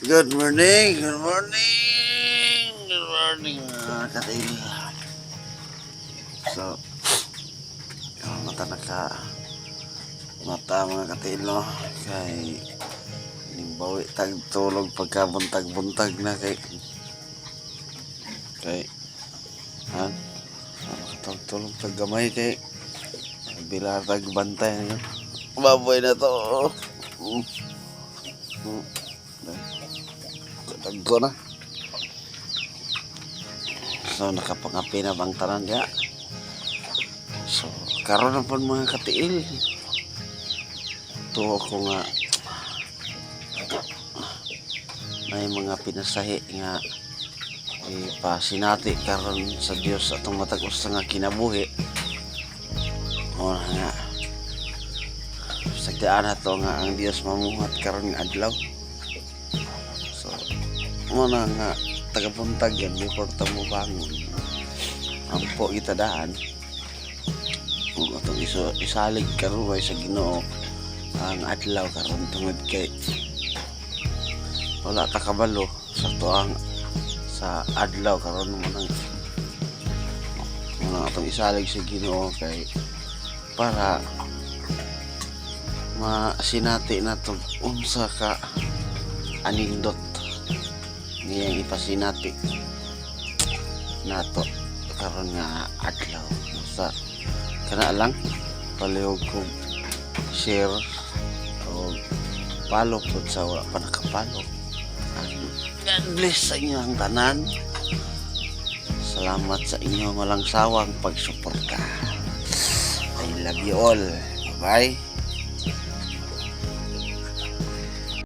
Good morning, good morning, good morning, mga katiil. So, yung mata naka mata, mga katiil, no? Kay nimbawi tag tulog pagka buntag-buntag na kay han makatulog tag gamay kay bila tag bantay na yun. Baboy na to. Dagko na. So nakapangapi na bang tanan diya? So karon na po, mga katiil. Tuo ko nga may mga pinasahi nga ipasinati karon sa Dios atong matag usa nga kinabuhi. Mo na nga sagdaan na to nga ang Dios mamuhat karon nga adlaw. So mo na nga tagabuntag yan before ta mo bangon, ampo kita daan ug atong iso isalig karuhay sa Ginoo ang adlaw karon tungod kay wala ta kabalo sa tuang sa adlaw karon. Mo nang atong isalig sa Ginoo kay para masinati na to unsa ka anindot ngayang ipasinati nato karon nga adlaw. Basta kana lang, palihog ko share o follow pud sa wala pa naka-follow. And God bless sa inyong tanan. Salamat sa inyong walang sawang pagsuporta. I love you all. Bye.